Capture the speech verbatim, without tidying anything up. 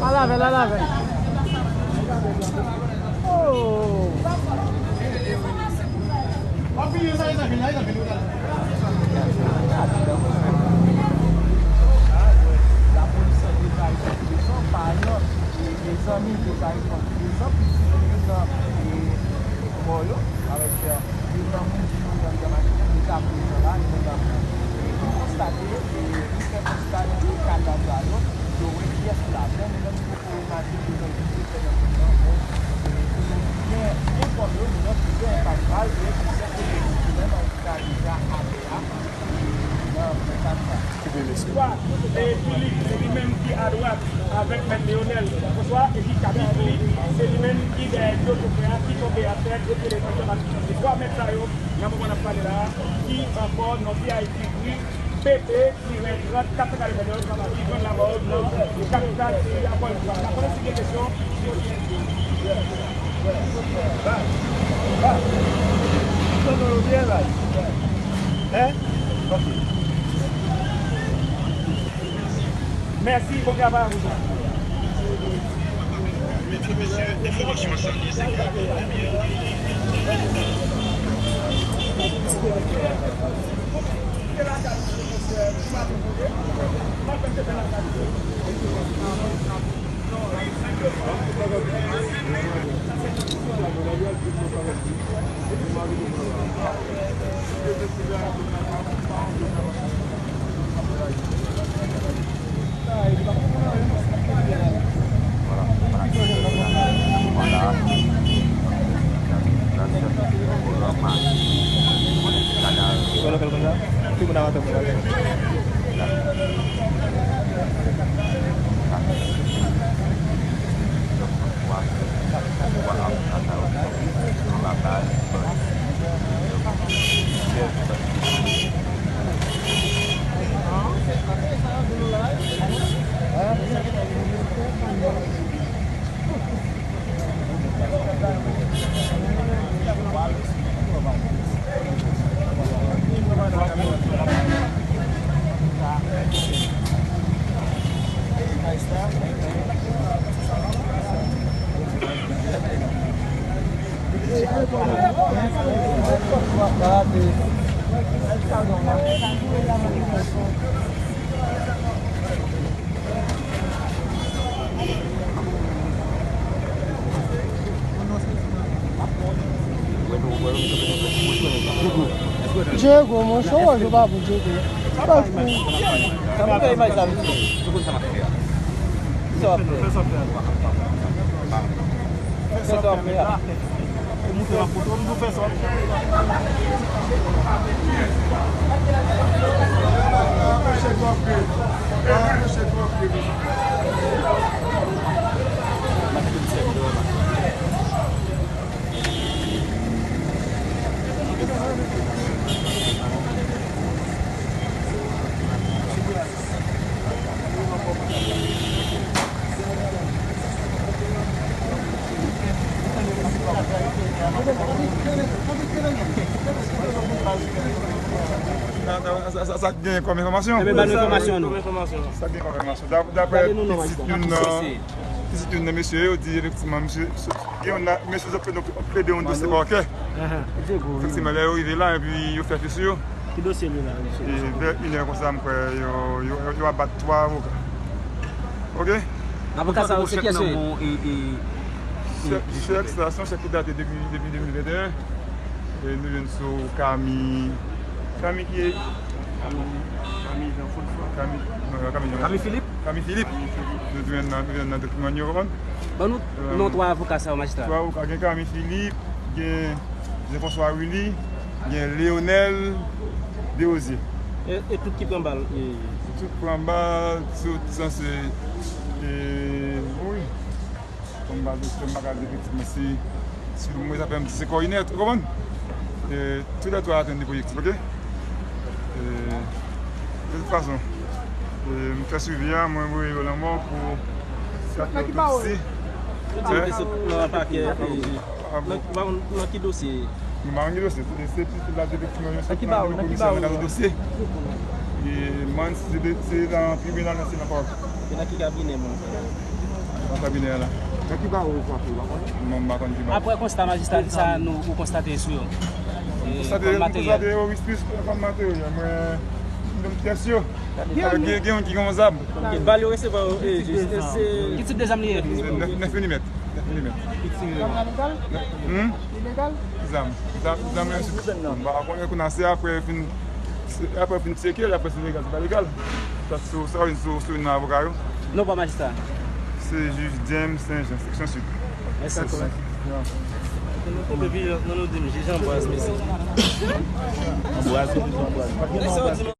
Al avè l, al avè l. Oh. Lapolis an degaje de zanmi, de zanmi, de zanmi, de zanmi, de zanmi. Mò yo, avèk, e, youn nan moun ki mouri anndan machin nan, li ka prezan la, li menm la. E nou konstate, e nou fè konsta de kadav la yo, yo wè pyès ladan, men nan nivo kowo machin yo, yo fè nan moun nan, bon, e, gen, gen kòm yo, nou nan plizyè enpak bal, e plizyè kote moun ki menm an tou ka deja atè a. Koupe, mesye. Twa, e Philippe, se li menm ki adwat avèk mèt Leonel François, epi Kabi Philippe, se li menm ki dèyè dyo chofè a, ki tonbe atè, depi lè nan matin. E twa mèt sa yo, nan moman n ap pale la a, ki ankò nan V I P gri, P P, tirè trant, kat san katrevennèf, ki jwenn lanmò yo nan kapital peyi a, ankò yon fwa. N ap konnen si gen kesyon. Mèsi, bon travay a vous. Diego, mwen, se wòl yo pa pou Diego. Sa pa pou. Sa pou fè imaj sa, mesye. Sa w ap fè. Sa w ap fè. Fè sa w ap fè a. Ou montre m ap foto, m di w fè sa. Sa, sa, sa, sa, sa k gen kòm enfòmasyon? Ebyen, ban nou enfòmasyon, nou. Sa k gen kòm enfòmasyon? Dap-, daprè pitit youn nan, pitit youn nan mesye yo, di efektivman, mesye, gen youn nan mesye yo plede, plede yon dosye pakè. Efektivman, lè yo rive la, epi yo fè fouye sou yo. Ki dosye li la, mesye? E vè inè konsa, m kwè, yo, yo, yo, yo abat twa avoka. Ok? Avoka sa yo, se kiyès yo ye? Chèk, chèk sa, se yon chèk ki date depi, depi de mil venteyen. E nou jwenn sou Kami, Kami ki ye? Kami, Kami Jean François. Kami, non, Kami Jean. Kami Philippe? Kami Philippe. Kami Philippe. Nou jwenn nan, nou jwenn nan dokiman yo, konprann? Ban nou non twa avoka sa yo, majistra. Twa avoka, gen Kami Philippe, gen Jean François Willy, gen Leonel Desrosiers. E, e tout ki pran bal? E, tout pran bal, tout sanse, e, mouri. Kòm m pa doktè, m pa ka di efektivman si, si mwen sa fè m di se kò inèt, ou konprann? E, tou lè twa atann li pou efektif, ok? E, de tout fason, e, m fè swivi a, mwen voye yo lanmò pou sa fè otopsi. Nan pakè, e, nan, nan ki dosye? Nou pa gen dosye, se, se pitit la, se efektivman, yon sòt nan dosye. E, man, se de, se nan tribinal nan, se nan pawòl. Se nan ki kabinè, man? Nan kabinè a la. Nan ki bawo ou frape, ou pa konnen? Non, m pa konn ki bawo. Apre konsta majistra di sa, nou, ou konstate sou yo. Konstate, konstate yo, wi, plis kòm materyèl, mwen, menm tès yo. Gen, gen, gen yon ki gen yon zam. Bal yo resevwa yo, e, jis, e, se ki tip de zam li ye? Se nèf, nèf milimèt. Nèf milimèt. Zam la legal? Hmm? Li legal? Zam. Zam, zam la, se, m pa konnen kounye a, se apre fin, se apre fin tcheke, apre se legal, se pa legal. Sa, se, sa, se, se nan avoka yo. Non, pa majistra. Se jij James Saint-Jean, seksyon sid. Mèsi. Seksyon sid. Epi, non, nou di m, jij Ambroise, mèsi. Ambroise, Ambroise.